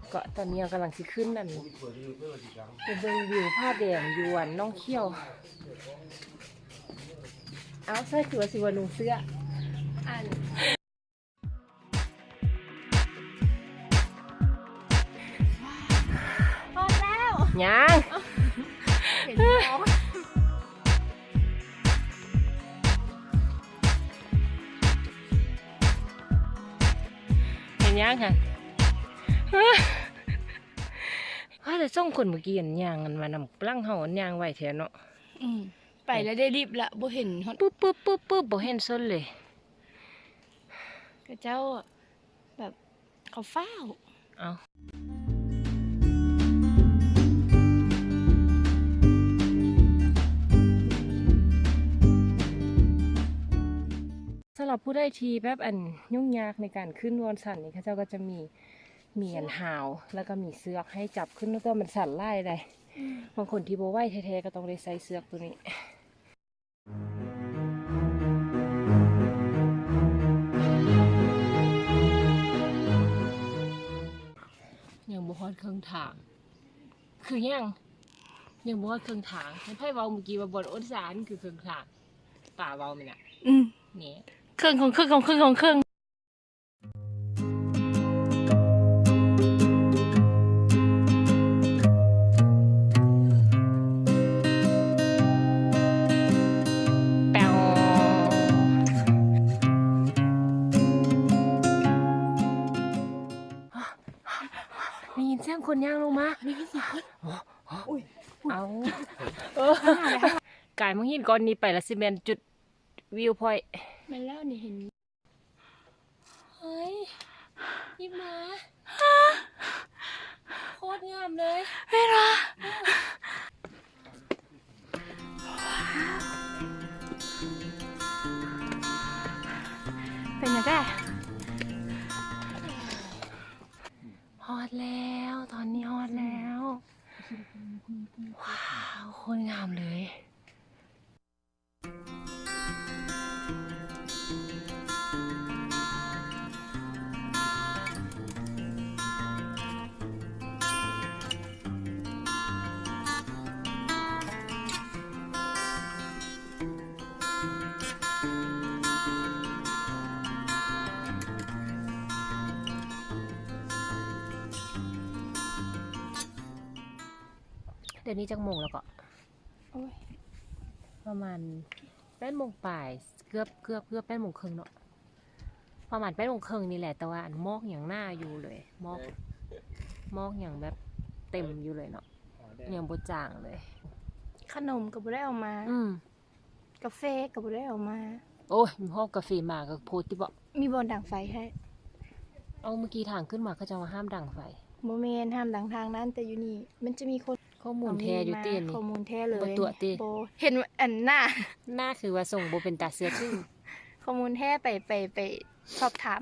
ເກາະຕອນນີ້ເຮົາກຳລັງຊິຂຶ້ນນັ້ນ ໄປເບິ່ງວິວຜາແດງຢູ່ອັນໜອງຂຽວ. ເອົາ ໃສ່ຕົວຊິວ່ານຸ່ງເສື້ອ ອັນ ຮອດແລ້ວ ຍັງ ເຫັນບໍ່? ເຫັນຍັງຫັ້ນ? ວ່າແຕ່ສອງຄົນເມື່ອກີ້ ອັນຍ່າງ ອັນວ່ານຳຫຼັງເຮົາ ອັນຍ່າງໄວແທ້ເນາະ. ອືມ ໄປແລ້ວໄດ້ລິບລະ ບໍ່ເຫັນຮອດ ປຶບໆໆໆ ບໍ່ເຫັນຊົນເລີຍ. ເຂົາເຈົ້າແບບ ເຂົາຟ້າວ. ເອົ້າ ສຳລັບຜູ້ໃດທີ່ແບບ ອັນ ຫຍຸ້ງຍາກໃນການຂຶ້ນບ່ອນຊັນນີ້ ເຂົາເຈົ້າກໍຈະມີ ມີອັນຮາວ ແລ້ວກໍມີເຊືອກໃຫ້ຈັບຂຶ້ນ ແຕ່ວ່າມັນຊັນຫຼາຍໃດ໋. ອືມ ບາງຄົນທີ່ບໍ່ໄຫວແທ້ໆ ກໍຕ້ອງໄດ້ໃຊ້ເຊືອກໂຕນີ້. ຍັງບໍ່ຮອດເຄິ່ງທາງ. ຄືຫຍັງ? ຍັງບໍ່ຮອດເຄິ່ງທາງ. ແມ່ນໃຜເວົ້າມື້ກີ້ວ່າບ່ອນອົດສາຫັ້ນຄືເຄິ່ງທາງ? ປາເວົ້າແມ່ນນະ. ອືມ ນີ້ ເຄິ່ງຂອງເຄິ່ງຂອງເຄິ່ງຂອງເຄິ່ງ. ໄດ້ຍິນສຽງຄົນຍ່າງລົງມາ. ໄດ້ຍິນສຽງຄົນ. ໂອ້ ໂອ້ ເອົ້າ ເອີ ກາຍມັນຫີນກ້ອນນີ້ໄປລະຊິແມ່ນຈຸດ view point. ແມ່ນແລ້ວນີ້ ເຫັນ ເຮີ້ຍ ອີ່ໝາ ໂຄດງາມເລີຍ. ແມ່ນຫວາ? ເປັນຫຍັງແດ່? ຮອດແລ້ວ ຕອນນີ້ຮອດແລ້ວ. ວ້າວ ໂຄດງາມເລີຍ. ດຽວນີ້ຈັກໂມງແລ້ວເກາະ? ໂອ້ຍ ປະມານແປດໂມງປາຍ ເກືອບ ເກືອບ ເກືອບແປດໂມງເຄິ່ງເນາະ. ປະມານແປດໂມງເຄິ່ງນີ້ແຫຼະ ແຕ່ວ່າອັນໝອກຍັງໜາຢູ່ເລີຍ ໝອກ ໝອກຍັງແບບເຕັມຢູ່ເລີຍເນາະ ຍັງບໍ່ຈາງເລີຍ. ຂະໜົມກໍບໍ່ໄດ້ເອົາມາ. ອືມ ກາເຟກໍບໍ່ໄດ້ເອົາມາ. ໂອ້ຍ ມີຮອບກາເຟມາກໍໂພດຕິເບາະ. ມີບ່ອນດັງໄຟໃຫ້. ເອົາ ເມື່ອກີ້ທາງຂຶ້ນມາເຂົາເຈົ້າວ່າຫ້າມດັງໄຟ. ບໍ່ແມ່ນ ຫ້າມດັງທາງນັ້ນ ແຕ່ຢູ່ນີ້ມັນຈະມີຄົນ. ຂໍ້ມູນແທ້ຢູ່ຕິອັນນີ້? ຂໍ້ມູນແທ້ເລີຍ. ບໍ່ຕົວະຕິ? ບໍ່. ເຫັນອັນໜ້າ ໜ້າຄືວ່າຊົງບໍ່ເປັນຕາເຊື່ອຖື. ຂໍ້ມູນແທ້ ໄປ ໄປ ໄປສອບຖາມ.